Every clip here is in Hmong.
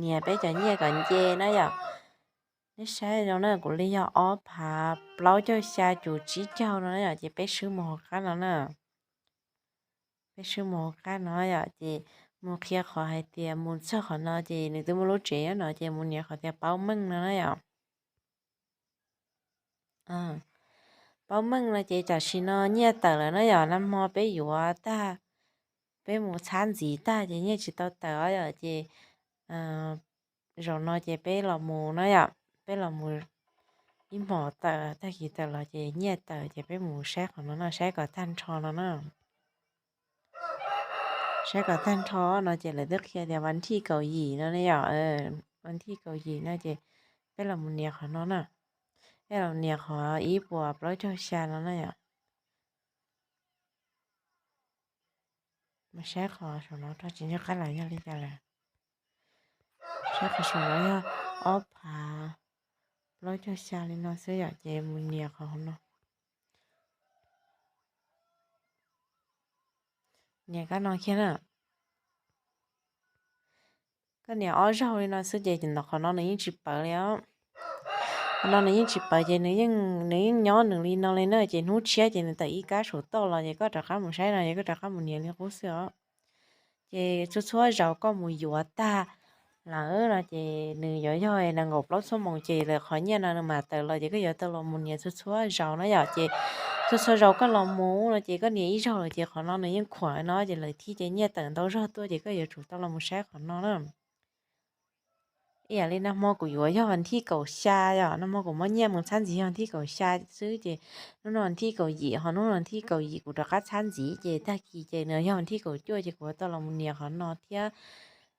nias peb cov nyiaj kom nce na yom. Nej saib zoo na, kuv li yog ob phav plaub caug xya cuv tsib caug no na yom, ces peb swb mus hauv qab no na. Peb swb mus hauv qab no yom, ces mus qhia qhov hais tias mus txog qhov no ces nws twb muaj lub tsev nyob no, ces mus nias qhov tias paub meej no na yom. Paub meej no ces tam sim no nyiaj tawm lawm na yom, nag hmo peb yuav tag, peb mus txhab ntxiv tag ces nyiaj tsis tau tawm os yom, ces zaum no ces peb los mus na yom, peb los mus ib hmos tawm, tag kis tawm los ces nyiaj tawm ces peb mus saib qhov no no, saib kom tag nrho no na. Saib kom tag nrho no ces lawv twb qhia tias vas thij kaum yim no ne yom, vas thij kaum yim no ces peb los mus nias qhov no na. Peb los nias qhov ib puas plaub caug xya no na yom. Mas saib qhov saum no rau tsis nco qab lawm yog li cas lawm. Saib qhov saum no yog ob phav plaub caug xya li no xwb yom, ces mus nias qhov no. Nias kab no kiag na. Koj nias ob zaug li no xwb ces ntawm qhov no nws yeej tsis pawv li os. Qhov no nws yeej tsis pawv ces nws yeej, nws yeej nyob nws li no li na, ces hnub tshiab ces nws tawm ib kab saum toj los ces koj rov qab mus saib no ces koj rov qab mus nias li qub xwb os. Ces txhua txhua zaus koj mus yuav tag lawm no ces nws yuav yog nees nkaum plaub xuab moos ces lawv qhov nyiaj no nws mam tawm los ces koj yuav tau los mus nias txhua txhua zaus na yom. Ces txhua txhua zaus koj los mus no ces koj nias ib zaug lawm ces qhov no nws yeej khuam no ces lawv thiaj ces nyiaj tawm ntau zog tuaj ces koj yuav tsum tau los mus saib qhov no na. Ib yam li nag hmo kuv yuav yog vas thij kaum xya yom, nag hmo kuv muab nyiaj mus txhab ntxiv yog vas thij kaum xya xwb ces hnub no vas thij kaum yim, ho hnub no vas thij kaum yim kuv rov qab txhab ntxiv ces tag kis ces nws yog vas thij kaum cuaj ces kuv tau los mus nias qhov no thiab.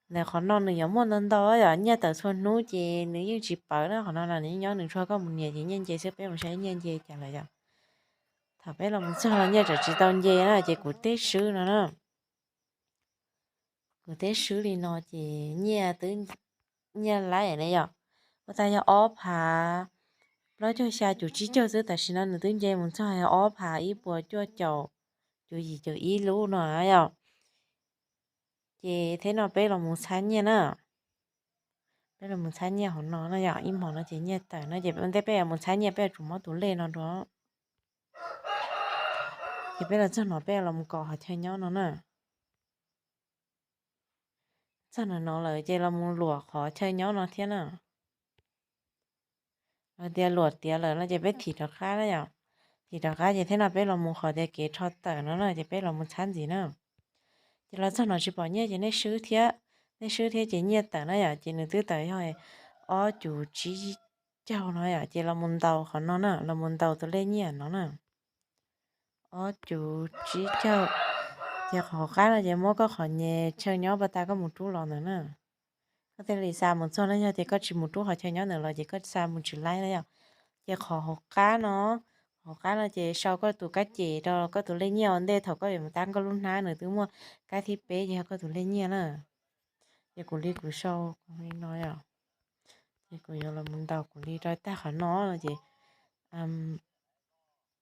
Ntawm qhov no nws yuav muaj ntau ntau yom, nyiaj tawm txhua hnub ces nws yeej tsis pawv na, qhov no nws yeej nyob nws tsuag, koj mus nias ces nyiaj nce xwb, peb mus saib nyiaj nce cas lawm yom. Thaum peb los mus txog los nyiaj tseem tsis tau nce na ces kuv teb swb no na. Kuv teb swb li no ces nyiaj twb, nyiaj laib ne yom, ua tag yog ob phav plaub caug xya cuv tsib caug xwb, tam sim no nws twb nce mus txog ob phav ib puas cuaj caum cuv yim caum ib lub no yom. Ces thiab no peb los mus txhab nyiaj na. Peb los mus txhab nyiaj hauv no no yom, ib hmos no ces nyiaj tawm no ces ua ntej peb yuav mus txhab nyiaj peb yuav tsum muab tus lej no rau. Ces peb los txog no peb los mus kom qhov chaw nyob no na. Txog no no lawm ces los mus luam qhov chaw nyob no thiab na. Los tias luam tiav lawm no ces peb thim rov qab na yom. Thim rov qab ces thiab no peb los mus qhov tias kev rho tawm no na ces peb los mus txhab ntxiv na. Ces los txog no tsis pom nyiaj ces nej swb thiab, nej swb thiab ces nyiaj tawm na yom, ces nws twb tawm yog ob cuv tsib caug no yom, ces los mus ntaus qhov no na, los mus ntaus tus lej nyiaj no na. Ob cuv tsib caug. Ces qhov hauv qab no ces muab koj qhov nyuag chaw nyob pas tas koj mus rub los ntawd na. Koj thiaj li xa mus txog na, yog tias koj tsis mus rub qhov chaw nyob ntawd los ces koj xa mus tsis laib na yom. Ces qhov hauv qab no, hauv qab no ces sau koj tus kab ces rau koj tus lej nyiaj ua ntej thaum koj yuav mus tab koj lub hnab nws twb muaj kab thib peb ces yog koj tus lej nyiaj na. Ces kuv li kuv sau li no yom. Ces kuv yuav los mus ntaus kuv li rau tag qhov no no ces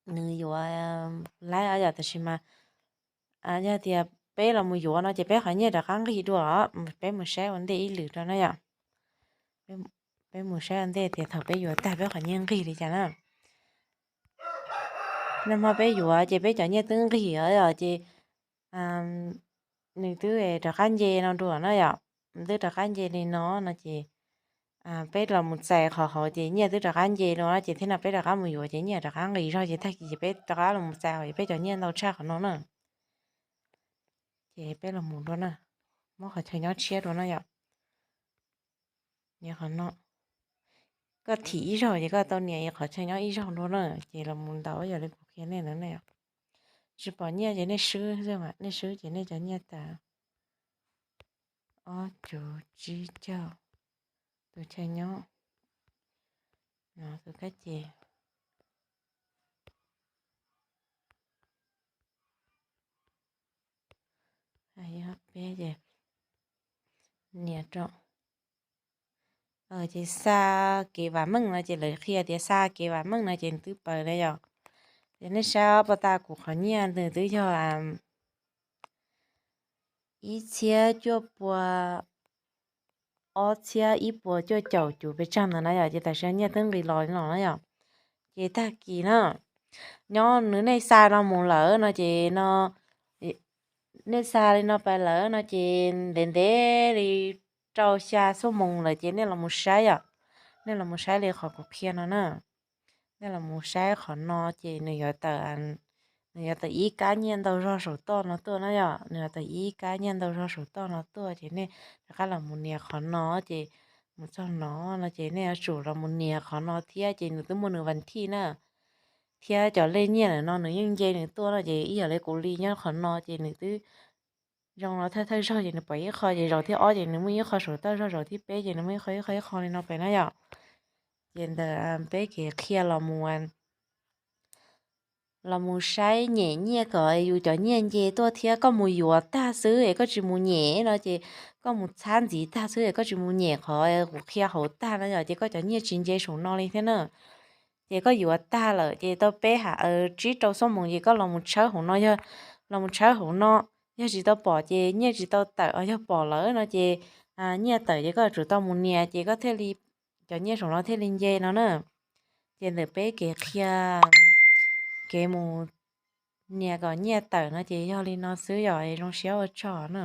nws yuav laib yom, tab sis mas yog tias peb los mus yuav no ces peb qhov nyiaj rov qab nqig dua, peb mus saib ua ntej ib lwm rau na yom. Peb mus saib ua ntej tias thaum peb yuav tag peb qhov nyiaj nqig li cas na. Nag hmo peb yuav ces peb cov nyiaj twb nqig os yom, ces nws twb rov qab nce no dua na yom. Nws twb rov qab nce li no no ces peb los mus txais qhov hauv ces nyiaj twb rov qab nce no ces thiab no peb rov qab mus yuav ces nyiaj rov qab nqis zog ces tag kis ces peb rov qab los mus txais hauv ces peb cov nyiaj ntau tshaj qhov no na. Ces peb los mus dua na, muab qhov chaw nyob tshiab dua na yom. Nias qhov no, koj thim ib zaug ces koj tau nias qhov chaw nyob ib zaug dua na. Ces los mus ntaus yog li kuv qhia nej ntawd ne. Tsis pom nyiaj ces nej swb xwb, nej swb ces nej cov nyiaj tas. Ob cuv tsib caug, tus chaw nyob, tus kab ces. Peb ces nias rau. Ces xa kev vam meej no ces lawv qhia tias xa kev vam meej no ces nws twb pawv na yom. Ces nej saib pas tas kuv qhov nyiaj nws twb yog ib txhiab cuaj pua ob txhiab ib puas cuaj caum cuv pes tsawg ntawd na yom, ces tam sim no nyiaj twb nqis los li no na yom. Ces tag kis na, nyob nws nej xa no mus lawm no ces no, nej xa li no pais lawm no ces ntev ntev li rau xya xuab moos lawm ces nej los mus saib yom, nej los mus saib li qhov kuv qhia no na. Nej los mus saib qhov no ces nws yuav tawm, nws yuav tawm ib kab nyiaj ntau zog saum toj no tuaj na yom, nws yuav tawm ib kab nyiaj ntau zog saum toj no tuaj ces nej rov qab los mus nias qhov no ces mus txog no no ces nej yuav tsum los mus nias qhov no thiab ces nws twb muaj nws vas thij na, thiab cov lej nyiaj ntawm no nws yeej nce nws tuaj no ces ib yam li kuv li nyob qhov no ces nws twb zoo no thawj thawj zaug ces nws pom ib qho ces zaum thib ob ces nws muaj ib qho saum toj zog, zaum thib peb ces nws muaj ib qho ib qho ib qho li no pem na yom. Ces ntawm peb kev qhia los mus los mus saib nyem nyiaj kom yus cov nyiaj nce tuaj thiab koj mus yuav tag xwb es koj tsis mus nyem no ces koj mus txhab ntxiv tag xwb es koj tsis mus nyem qhov kuv qhia hauv tag no yom ces koj cov nyiaj tsis nce saum no li thiab na. Ces koj yuav tag lawm ces tau peb ha tsib rau xuab moos ces koj los mus tshawb hauv no, yog los mus tshawb hauv no, yog tsis tau pom ces nyiaj tsis tau tawm, yog pom lawm no ces nyiaj tawm ces koj yuav tsum tau mus nias ces koj thiaj li, cov nyiaj saum no thiaj li nce no na. Ces ntawm peb kev qhia kev mus nias kom nyiaj tawm no ces yog li no xwb yom, zoo siab ua tsaug na.